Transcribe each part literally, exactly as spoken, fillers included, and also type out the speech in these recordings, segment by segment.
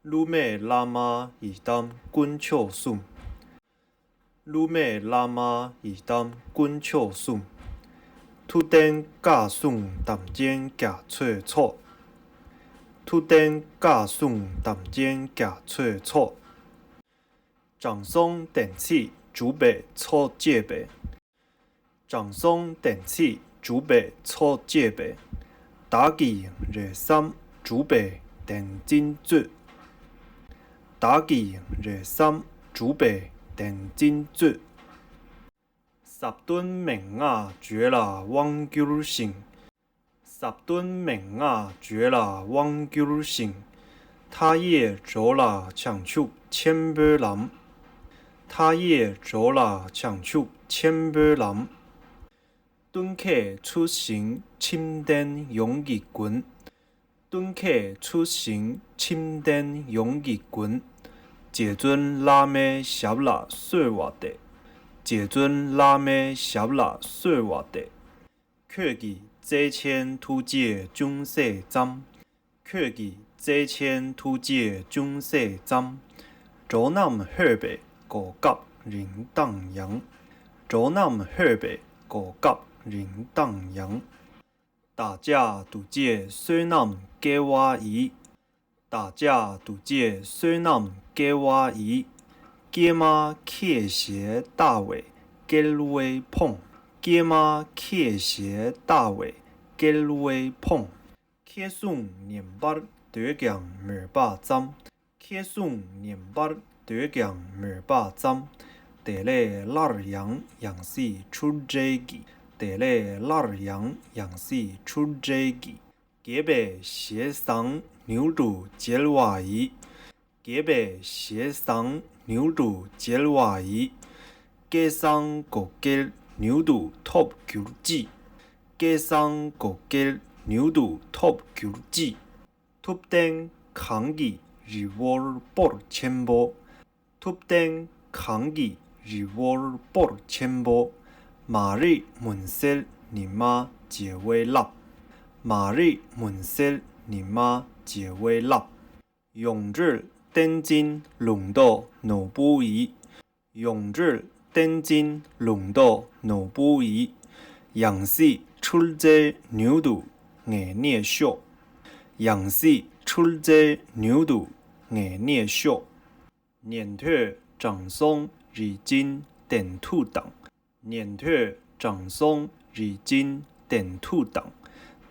བསླུ་མེད་བླ་མ་ཡི་དམ་དཀོན་མཆོག་གསུམ། བསླུ་མེད་བླ་མ་ཡི་དམ་དཀོན་མཆོག་གསུམ། ཐུབ་བསྟན་བཀའ་སྲུང་དམ་ཅན་རྒྱ་མཚོའི་ཚོགས། ཐུབ་བསྟན་བཀའ་སྲུང་དམ་ཅན་རྒྱ་མཚོའི་ཚོགས། དྲང་སྲོང་བདེན་ཚིག་འཇུག་པའི་ཚོགས་བཅས་པའི། དྲང་སྲོང་བདེན་ཚིག་འཇུག་པའི་ཚོགས་བཅས་པའི། བདག་གི་རེ་བསམ་འགྲུབ་པའི་བདེན་འཛིན་མཛོད། བདག་གི་རེ་བསམ་འགྲུབ་པའི་བདེན་འཛིན་མཛོད། ཟབ་དོན་མན་ངག་བརྗོད་ལ་དབང་བསྒྱུར་ཞིང་། ཟབ་དོན་མན་ངག་བརྗོད་ལ་དབང་བསྒྱུར་ཞིང་། མཐའ་ཡས་འགྲོ་ལ་བྱང་ཆུབ་ཆེན་པོའི་ལམ། མཐའ་ཡས་འགྲོ་ལ་བྱང་ཆུབ་ཆེན་པོའི་ལམ། བསྟུན་མཁས་ཚུལ་བཞིན་ཁྲིམས་ལྡན་ཡོངས་ཀྱི་མགོན། བསྟུན་མཁས་ཚུལ་བཞིན་ཁྲིམས་ལྡན་ཡོངས་ཀྱི་མགོན། རྗེ་བཙུན་བླ་མའི་ཞབས་ལ་གསོལ་བ་འདེབས། རྗེ་བཙུན་བླ་མའི་ཞབས་ལ་གསོལ་བ་འདེབས། ཁྱོད་ཀྱི་རྩལ་ཆེན་ཐུགས་རྗེས་ཅུང་ཟད་ཙམ། ཁྱོད་ཀྱི་རྩལ་ཆེན་ཐུགས་རྗེས་ཅུང་ཟད་ཙམ། འགྲོ་རྣམས་ལྷོད་པའི་གོ་སྐབས་རིན་ཐང་ཡངས། འགྲོ་རྣམས་ལྷོད་པའི་གོ་སྐབས་རིན་ཐང་ཡངས། བདག་ཅག་ཐུགས་རྗེས་བསོད་ནམས་སྐྱེ་བ་ཡི། བདག་ཅག་ཐུགས་རྗེས་བསོད་ནམས་སྐྱེ་བ་ཡི། ཀྱེ་མ་ཁྱེད་ཞལ་ལྟ་བས་སྐྱེ་བོ་ཕོངས། ཀྱེ་མ་ཁྱེད་ཞལ་ལྟ་བས་སྐྱེ་བོ་ཕོངས། ཁྱེད་གསུང་ཉན་པར་འདོད་ཀྱང་མོས་པ་ཙམ། ཁྱེད་གསུང་ཉན་པར་འདོད་ཀྱང་མོས་པ་ཙམ། དེ་ལས་སླར་ཡང་ཡང་སྲིད་འཁྲུལ་བྲལ་གྱི། དེ་ལས་སླར་ཡང་ཡང་སྲིད་འཁྲུལ་བྲལ་གྱི། རྒྱས་པའི་ཞལ་བཟང་མྱུར་དུ་མཇལ་བ་ཡི། རྒྱས་པའི་ཞལ་བཟང་མྱུར་དུ་མཇལ་བ་ཡི། སྐལ་བཟང་གོ་སྐལ་མྱུར་དུ་ཐོབ་གྱུར་ཅིག། སྐལ་བཟང་གོ་སྐལ་མྱུར་དུ་ཐོབ་གྱུར་ཅིག། ཐུབ་བསྟན་གང་གི་རི་བོར་སྤོར་ཆེན་པོ། ཐུབ་བསྟན་གང་གི་རི་བོར་སྤོར་ཆེན་པོ། མ་རིག་མུན་སེལ་ཉི་མ་བྱེ་བའི་རླབས། མ་རིག་མུན་སེལ་ཉི་མ་བྱེ་བའི་རླབས། ཡོངས་གྲོལ་བསྟན་འཛིན་ལུང་རྟོགས་ནོར་བུ་ཡི། ཡོངས་གྲོལ་བསྟན་འཛིན་ལུང་རྟོགས་ནོར་བུ་ཡི། ཡང་སྲིད་འཁྲུལ་རྩལ་མྱུར་དུ་ངེས་རྙེད་ཤོག། ཡང་སྲིད་འཁྲུལ་རྩལ་མྱུར་དུ་ངེས་རྙེད་ཤོག། ཉན་ཐོས་དྲང་སྲོང་རིག་འཛིན་བདེན་མཐུ་དང་། ཉན་ཐོས་དྲང་སྲོང་རིག་འཛིན་བདེན་མཐུ་དང་།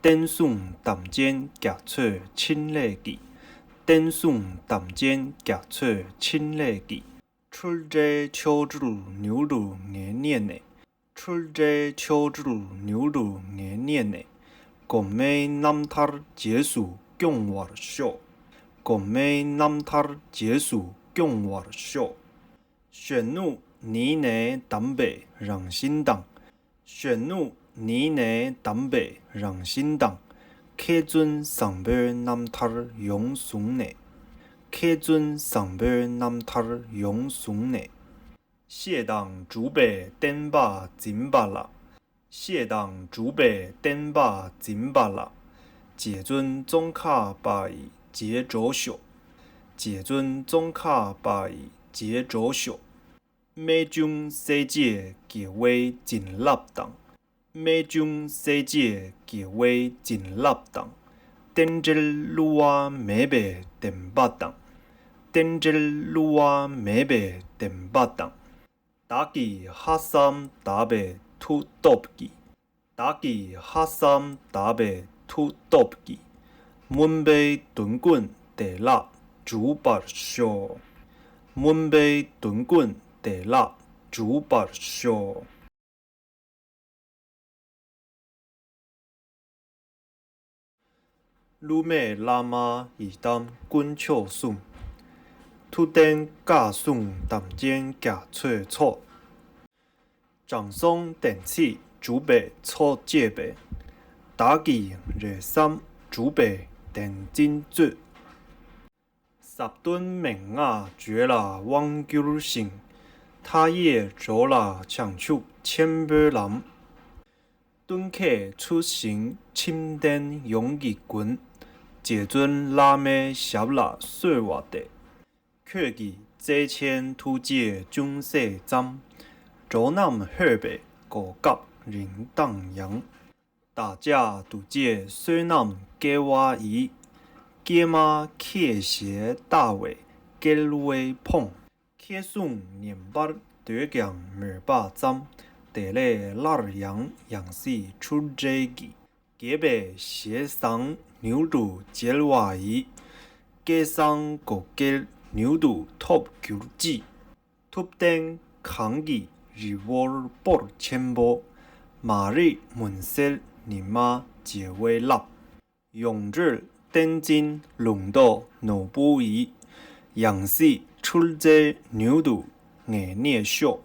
བསྟན་སྲུང་དམ་ཅན་རྒྱ་མཚོའི་ཕྲིན་ལས་ཀྱིས། བསྟན་སྲུང་དམ་ཅན་རྒྱ་མཚོའི་ཕྲིན་ལས་ཀྱིས། འཁྲུལ་བྲལ་ཆོ་འཕྲུལ་མྱུར་དུ་ངེས་རྙེད་ནས། འཁྲུལ་བྲལ་ཆོ་འཕྲུལ་མྱུར་དུ་ངེས་རྙེད་ནས། གོང་མའི་རྣམ་ཐར་རྗེས་སུ་སྐྱོང་བར་ཤོག། གོང་མའི་རྣམ་ཐར་རྗེས་སུ་སྐྱོང་བར་ཤོག། གཞོན་ནུ་ཉིད་ནས་གདམས་པའི་རང་བཞིན་དང་། གཞོན་ནུ་ཉིད་ནས་གདམས་པའི་རང་བཞིན་དང་། མཁས་བཙུན་བཟང་པོའི་རྣམ་ཐར་ཡོངས་བཟུང་ནས། མཁས་བཙུན་བཟང་པོའི་རྣམ་ཐར་ཡོངས་བཟུང་ནས། བཤད་དང་སྒྲུབ་པའི་བསྟན་པ་འཛིན་པ་ལ། བཤད་དང་སྒྲུབ་པའི་བསྟན་པ་འཛིན་པ་ལ། རྗེ་བཙུན་ཙོང་ཁ་པ་ཡི་རྗེས་འགྲོ་ཤོག། རྗེ་བཙུན་ཙོང་ཁ་པ་ཡི་རྗེས་འགྲོ་ཤོག། རྨད་བྱུང་སྲས་བཅས་དགེ་བའི་བྱིན་རླབས་དང་། རྨད་བྱུང་སྲས་བཅས་དགེ་བའི་བྱིན་རླབས་དང་། རྟེན་འབྲེལ་བསླུ་བ་མེད་པའི་བདེན་པ་དང་། རྟེན་འབྲེལ་བསླུ་བ་མེད་པའི་བདེན་པ་དང་། བདག་གིས་ལྷག་བསམ་དག་པའི་མཐུ་སྟོབས་ཀྱིས། བདག་གིས་ལྷག་བསམ་དག་པའི་མཐུ་སྟོབས་ཀྱིས། མུན་པའི་མདུན་ཀུན་བདེ་བླག་འགྲུབ་པར་ཤོག། མུན་པའི་མདུན་ཀུན་བདེ་བླག་འགྲུབ་པར་ཤོག། བསླུ་མེད་བླ་མ་ཡི་དམ་དཀོན་མཆོག་གསུམ། ཐུབ་བསྟན་བཀའ་སྲུང་དམ་ཅན་རྒྱ་མཚོའི་ཚོགས། དྲང་སྲོང་བདེན་ཚིག་འཇུག་པའི་ཚོགས་བཅས་པའི། བདག་གི་རེ་བསམ་འགྲུབ་པའི་བདེན་འཛིན་མཛོད། ཟབ་དོན་མན་ངག་བརྗོད་ལ་དབང་བསྒྱུར་ཞིང་། མཐའ་ཡས་འགྲོ་ལ་བྱང་ཆུབ་ཆེན་པོའི་ལམ། བསྟུན་མཁས་ཚུལ་བཞིན་ཁྲིམས་ལྡན་ཡོངས་ཀྱི་མགོན། རྗེ་ རྗེ་བཙུན་བླ་མའི་ཞབས་ལ་གསོལ་བ་འདེབས། ཁྱོད་ཀྱི་བརྩེ་ཆེན་ཐུགས་རྗེས་ཅུང་ཟད་ཙམ། འགྲོ་རྣམས་ལྷོད་པའི་གོ་སྐབས་རིང་བཏང་ཡང་། བདག་ཅག་གདུལ་བྱའི་བསོད་ནམས་སྐལ་བ་ཡིས། ཀྱེ་མ་མཁྱེན་ཞེས་བལྟ་བའི་སྐལ་བས་ཕོངས། ཁྱེད་གསུང་ཉན་པར་འདོད་ཀྱང་མོས་པ་ཙམ། དེ་ལས་སླར་ཡང་ཡང་སྲིད་འཁྲུལ་བྲལ་གྱི། དགྱེས་པའི་ཞལ་བཟང་མྱུར་དུ་མཇལ་བ་ཡི། སྐལ་བཟང་གོ་སྐལ་མྱུར་དུ་ཐོབ་གྱུར་ཅིག། ཐུབ་བསྟན་གང་གི་རི་བོར་སྤོར་ཆེན་པོ། མ་རིག་མུན་སེལ་ཉི་མ་བྱེ་བའི་རླབས། ཡོངས་གྲོལ་བསྟན་འཛིན་ལུང་རྟོགས་ནོར་བུ་ཡི། ཡང་སྲིད་འཁྲུལ་རྩལ་མྱུར་དུ་ངེས་རྙེད་ཤོག།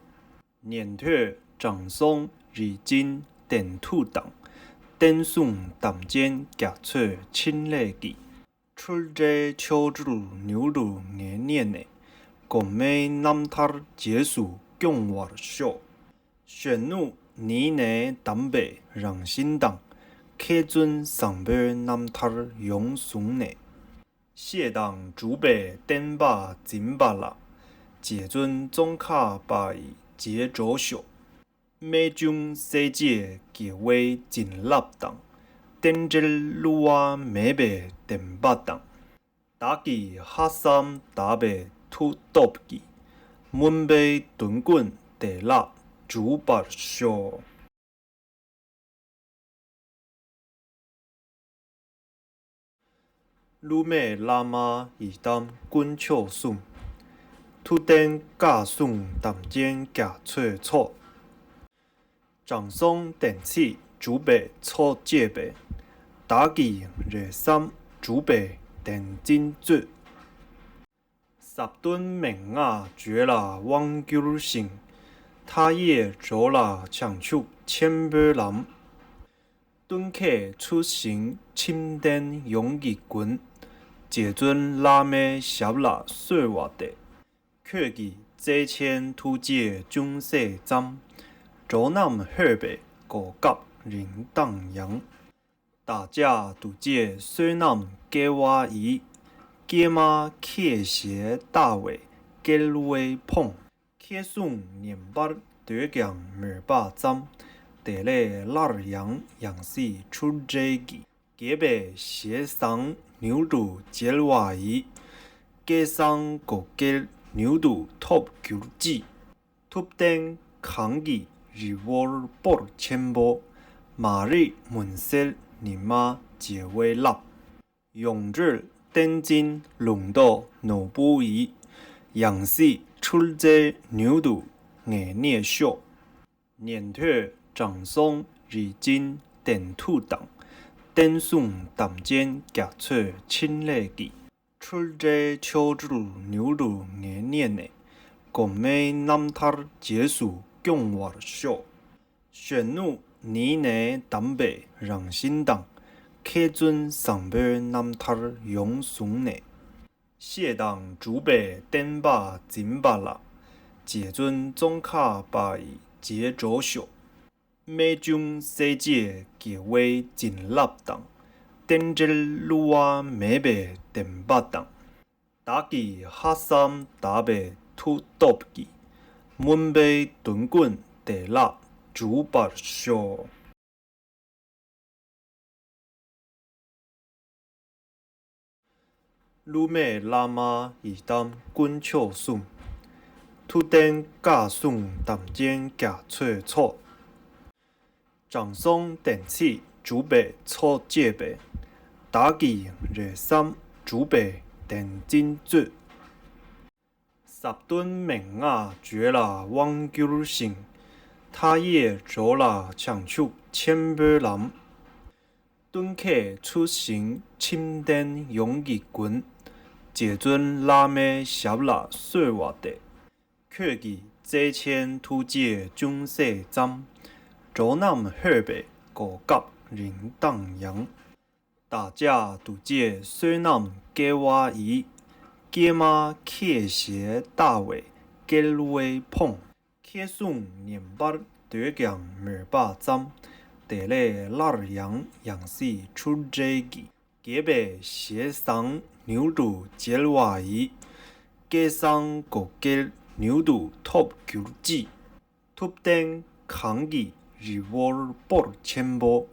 ཉན་ཐོས་དྲང་སྲོང་རིགས་ཅན་བདེན་མཐུ་དང་། བསྟན་སྲུང་དམ་ཅན་རྒྱ་མཚོའི་ཕྲིན་ལས་ཀྱིས། འཁྲུལ་བྲལ་ཆོ་འཕྲུལ་མྱུར་དུ་ངེས་རྙེད་ནས། གོང་མའི་རྣམ་ཐར་རྗེས་སུ་སྐྱོང་བར་ཤོག། གཞོན་ནུ་ཉིད་ནས་གདམས་པའི་རང་བཞིན་དང་། མཁས་བཙུན་བཟང་པོའི་རྣམ་ཐར་ཡོངས་བཟུང་ནས། བཤད་དང་སྒྲུབ་པའི་བསྟན་པ་འཛིན་པ་ལ། རྗེ་བཙུན་ཙོང་ཁ་པ་ཡི་རྗེས་འགྲོ་ཤོག། རྨད་བྱུང་སྲས་བཅས་དགེ་བའི་བྱིན་རླབས་དང་། རྟེན་འབྲེལ་བསླུ་བ་མེད་པའི་བདེན་པ་དང་། བདག་གིས་ལྷག་བསམ་དག་པའི་མཐུ་སྟོབས་ཀྱིས། མུན་པའི་མདུན་ཀུན་བདེ་བླག་འགྲུབ་པར་ཤོག། བསླུ་མེད་བླ་མ་ཡི་དམ་དཀོན་མཆོག་གསུམ། ཐུབ་བསྟན་བཀའ་སྲུང་དམ་ཅན་རྒྱ་མཚོའི་ཚོགས། དྲང་སྲོང་བདེན་ཚིག་སྒྲུབ་པའི་ཚོགས་བཅས་པས། བདག་གི་རེ་བསམ་འགྲུབ་པའི་བདེན་འཛིན་སྩོལ། ཟབ་དོན་མན་ངག་བརྗོད་ལ་དབང་བསྒྱུར་ཞིང་། མཐའ་ཡས་འགྲོ་ལ་བྱང་ཆུབ་ཆེན་པོའི་ལམ། བསྟུན་མཁས་ཚུལ་བཞིན་ཁྲིམས་ལྡན་ཡོངས་ཀྱི་མགོན། རྗེ་བཙུན་བླ་མའི་ཞབས་ལ་གསོལ་བ་འདེབས། ཁྱོད་ཀྱི་བརྩེ་ཆེན་ཐུགས་རྗེས་ཅུང་ཟད་ཙམ། འགྲོ་རྣམས་ལྷོད་པའི་གོ་སྐབས་རིང་བཏང་ཡང་། བདག་ཅག་གདུལ་བྱའི་བསོད་ནམས་སྐལ་བ་ཡིས། ཀྱེ་མ་མཁྱེན་ཞེས་བལྟ་བའི་སྐལ་བས་ཕོངས། ཁྱེད་གསུང་ཉན་པར་འདོད་ཀྱང་མོས་པ་ཙམ། དེ་ལས་སླར་ཡང་ཡང་སྲིད་འཁྲུལ་བྲལ་གྱི། དགྱེས་པའི་ཞལ་བཟང་མྱུར་དུ་མཇལ་བ་ཡི། སྐལ་བཟང་གོ་སྐལ་མྱུར་དུ་ཐོབ་གྱུར་ཅིག། ཐུབ་བསྟན་གང་གི་རི་བོར་སྤོར་ཆེན་པོ། མ་རིག་མུན་སེལ་ཉི་མ་བྱེ་བའི་རླབས། ཡོངས་གྲོལ་བསྟན་འཛིན་ལུང་རྟོགས་ནོར་བུ་ཡི། ཡང་སྲིད་འཁྲུལ་རྩལ་མྱུར་དུ་ངེས་རྙེད་ཤོག། ཉན་ཐོས་དྲང་སྲོང་རིགས་ཅན་བདེན་མཐུ་དང་། བསྟན་སྲུང་དམ་ཅན་རྒྱ་མཚོའི་ཕྲིན་ལས་ཀྱིས། འཁྲུལ་བྲལ་ཆོ་འཕྲུལ་མྱུར་དུ་ངེས་རྙེད་ནས། གོང་མའི་རྣམ་ཐར་རྗེས་སུ་སྐྱོང་བར་ཤོག། གཞོན་ནུ་ཉིད་ནས་གདམས་པའི་རང་བཞིན་དང་། མཁས་བཙུན་བཟང་པོའི་རྣམ་ཐར་ཡོངས་བཟུང་ནས། བཤད་དང་སྒྲུབ་པའི་བསྟན་པ་འཛིན་པ་ལ། རྗེ་བཙུན་ཙོང་ཁ་པ་ཡི་རྗེས་འགྲོ་ཤོག། རྨད་བྱུང་སྲས་བཅས་དགེ་བའི་བྱིན་རླབས་དང་། རྟེན་འབྲེལ་བསླུ་བ་མེད་པའི་བདེན་པ་དང་། བདག་གིས་ལྷག་བསམ་དག་པའི་མཐུ་སྟོབས་ཀྱིས། མུན་པའི་མདུན་ཀུན་བདེ་བླག་འགྲུབ་པར་ཤོག། བསླུ་མེད་བླ་མ་ཡི་དམ་དཀོན་མཆོག་གསུམ། ཐུབ་བསྟན་བཀའ་སྲུང་དམ་ཅན་རྒྱ་མཚོའི་ཚོགས། དྲང་སྲོང་བདེན་ཚིག་སྒྲུབ་པའི་ཚོགས་བཅས་པས། བདག་གི་རེ་བསམ་འགྲུབ་པའི་བདེན་འཛིན་སྩོལ། ཟབ་དོན་མན་ངག་བརྗོད་ལ་དབང་བསྒྱུར་ཞིང་། མཐའ་ཡས་འགྲོ་ལ་བྱང་ཆུབ་ཆེན་པོའི་ལམ། བསྟུན་མཁས་ཚུལ་བཞིན་ཁྲིམས་ལྡན་ཡོངས་ཀྱི་མགོན། རྗེ་བཙུན་བླ་མའི་ཞབས་ལ་གསོལ་བ་འདེབས། ཁྱོད་ཀྱི་བརྩེ་ཆེན་ཐུགས་རྗེས་ཅུང་ཟད་ཙམ། འགྲོ་རྣམས་ལྷོད་པའི་གོ་སྐབས་རིང་བཏང་ཡང་། བདག་ཅག་གདུལ་བྱའི་བསོད་ནམས་སྐལ་བ་ཡིས། ཀྱེ་མ་མཁྱེན་ཞེས་བལྟ་བའི་སྐལ་བས་ཕོངས། ཁྱེད་གསུང་ཉན་པར་འདོད་ཀྱང་མོས་པ་ཙམ། དེ་ལས་སླར་ཡང་ཡང་སྲིད་འཁྲུལ་བྲལ་གྱི། དགྱེས་པའི་ཞལ་བཟང་མྱུར་དུ་མཇལ་བ་ཡི། སྐལ་བཟང་བགོ་སྐལ་མྱུར་དུ་ཐོབ་གྱུར་ཅིག། ཐུབ་བསྟན་གང་གི་རི་བོར་སྤོར་ཆེན་པོ།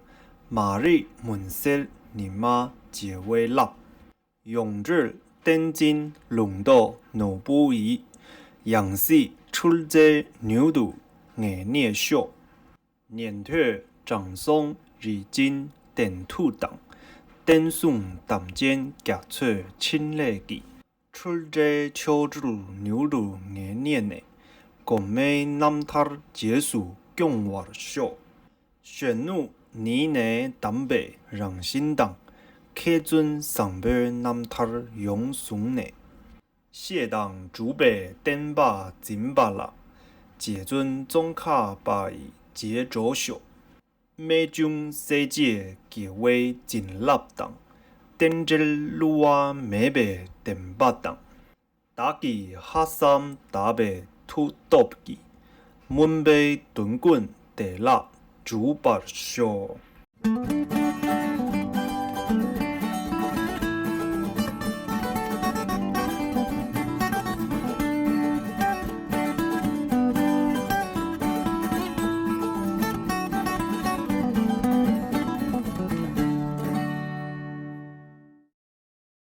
མ་རིག་མུན་སེལ་ཉི་མ་བྱེ་བའི་རླབས། ཡོངས་གྲོལ་བསྟན་འཛིན་ལུང་རྟོགས་ནོར་བུ་ཡི། ཡང་སྲིད་འཁྲུལ་རྩལ་མྱུར་དུ་ངེས་རྙེད་ཤོག། ཉན་ཐོས་དྲང་སྲོང་རིག་འཛིན་བདེན་མཐུ་དང་། བསྟན་སྲུང་དམ་ཅན་རྒྱ་མཚོའི་ཕྲིན་ལས་ཀྱིས། འཁྲུལ་བྲལ་ཆོ་འཕྲུལ་མྱུར་དུ་ངེས་རྙེད་ནས། གོང་མའི་རྣམ་ཐར་རྗེས་སུ་སྐྱོང་བར་ཤོག། གཞོན་ནུ་ཉིད་ནས་གདམས་པའི་རང་བཞིན་དང་། མཁས་བཙུན་བཟང་པོའི་རྣམ་ཐར་ཡོངས་བཟུང་ནས། བཤད་དང་སྒྲུབ་པའི་བསྟན་པ་འཛིན་པ་ལ། རྗེ་བཙུན་ཙོང་ཁ་པ་ཡི་རྗེས་འགྲོ་ཤོག། རྨད་བྱུང་སྲས་བཅས་དགེ་བའི་བྱིན་རླབས་དང་། རྟེན་འབྲེལ་བསླུ་བ་མེད་པའི་བདེན་པ་དང་། བདག་གིས་ལྷག་བསམ་དག་པའི་མཐུ་སྟོབས་ཀྱིས། མུན་པའི་མདུན་ཀུན་བདེ་བླག་འཇུག་པར་ཤོག།